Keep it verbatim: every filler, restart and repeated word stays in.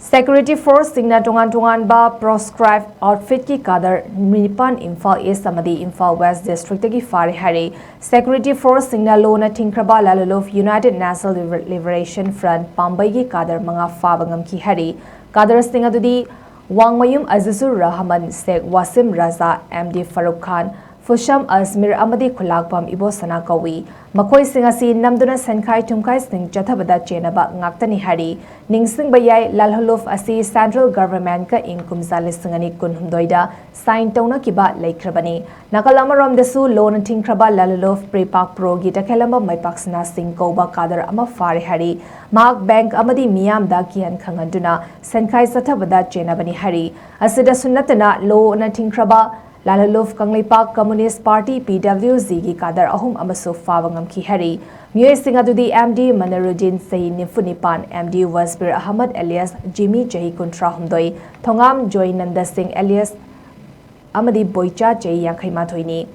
Security force ꯁꯤꯡꯅ ꯇꯣꯉꯥꯟ ꯇꯣꯉꯥꯟꯕ proscribed outfit ꯀꯤ cadre ꯅꯤꯄꯥꯟ ꯏꯝꯐꯥꯜ ꯏꯁ ꯑꯃꯗꯤ ꯏꯝꯐꯥꯜ ꯋꯦꯁ ꯗꯤꯁꯇ꯭ꯔꯤꯛꯇꯒꯤ ꯐꯥꯔꯦ ꯍꯥꯏꯔꯤ꯫ Security force ꯁꯤꯡꯅ ꯂꯣꯅ ꯊꯤꯡꯈ꯭ꯔꯕ ꯂꯥꯂꯨꯂꯨꯐ United National Liber-, Liberation Front ꯄꯥꯝꯕꯩꯒꯤ cadre ꯃꯉꯥ ꯐꯥꯕ ꯉꯝꯈꯤ ꯍꯥꯏꯔꯤ꯫ Cadre ꯁꯤꯡ ꯑꯗꯨꯗꯤ ꯋꯥꯡꯃꯌꯨꯝ ꯑꯖꯤꯖꯨꯔ ꯔꯍꯃꯟ, ꯁꯦꯈ ꯋꯥꯁꯤꯝ ꯔꯥꯖꯥ, ꯑꯦꯝ ꯗꯤ ꯐꯥꯔꯨꯛ ꯈꯥꯟ, ꯐꯨꯁꯝ ꯑꯖꯃꯤꯔ ꯑꯃꯗꯤ ꯈꯨꯂꯥꯛꯄꯝ ꯏꯕꯣꯁꯅꯥ ꯀꯧꯏ꯫ ꯃꯈꯣꯏꯁꯤꯡ ꯑꯁꯤ ꯅꯝꯗꯨꯅ ꯁꯦꯟꯈꯥꯏ ꯊꯨꯝꯈꯥꯏꯁꯤꯡ ꯆꯠꯊꯕꯗ ꯆꯦꯟꯅꯕ ꯉꯥꯛꯇꯅꯤ ꯍꯥꯏꯔꯤ꯫ ꯅꯤꯡꯁꯤꯡꯕ ꯌꯥꯏ, ꯂꯥꯂꯨꯂꯨꯐ ꯑꯁꯤ central government ꯀ ꯏꯪ ꯀꯨꯝꯖꯥ ꯂꯤꯁꯤꯡ ꯑꯅꯤ ꯀꯨꯟꯍꯨꯝꯗꯣꯏꯗ sign ꯇꯧꯅꯈꯤꯕ ꯂꯩꯈ꯭ꯔꯕꯅꯤ꯫ ꯅꯥꯀꯜ ꯑꯃꯔꯣꯝꯗꯁꯨ ꯂꯣꯅ ꯊꯤꯡꯈ꯭ꯔꯕ ꯂꯥꯂꯨꯂꯨꯐ ꯄ꯭ꯔꯤꯄꯥꯛ ꯄ꯭ꯔꯣꯒꯤ ꯇꯈꯦꯂꯝꯕ ꯃꯥꯏꯄꯥꯛꯁꯅꯥ ꯁꯤꯡ ꯀꯧꯕ cadre ꯑꯃ ꯐꯥꯔꯦ ꯍꯥꯏꯔꯤ꯫ ꯃꯍꯥꯛ bank ꯑꯃꯗꯤ ꯃꯤꯌꯥꯝꯗ ꯀꯤꯍꯟ ꯈꯪꯍꯟꯗꯨꯅ ꯁꯦꯟꯈꯥꯏ ꯆꯠꯊꯕꯗ ꯆꯦꯟꯅꯕꯅꯤ ꯍꯥꯏꯔꯤ꯫ ꯑꯁꯤꯗꯁꯨ ꯅꯠꯇꯅ ꯂꯣꯅ ꯊꯤꯡꯈ꯭ꯔꯕ ꯂꯥꯂꯨꯂꯨꯐ Kangleipak Communist Party, P W G ꯒꯤ cadre ꯑꯍꯨꯝ ꯑꯃꯁꯨ ꯐꯥꯕ ꯉꯝꯈꯤ ꯍꯥꯏꯔꯤ꯫ ꯃꯤꯑꯣꯏꯁꯤꯡ ꯑꯗꯨꯗꯤ ꯑꯦꯝ ꯗꯤ ꯃꯅꯔꯨꯗꯤꯟ, ꯆꯍꯤ ꯅꯤꯐꯨ ꯅꯤꯄꯥꯟ, ꯑꯦꯝ ꯗꯤ ꯋꯥꯁꯕꯤꯔ ꯑꯍꯃꯗ alias ꯖꯤꯃꯤ, ꯆꯍꯤ ꯀꯨꯟꯊ꯭ꯔꯥ ꯍꯨꯝꯗꯣꯏ, ꯊꯣꯉꯥꯝ ꯖꯣꯏꯅꯟꯗ ꯁꯤꯡ alias ꯑꯃꯗꯤ ꯕꯣꯏꯆꯥ, ꯆꯍꯤ ꯌꯥꯡꯈꯩ ꯃꯥꯊꯣꯏꯅꯤ꯫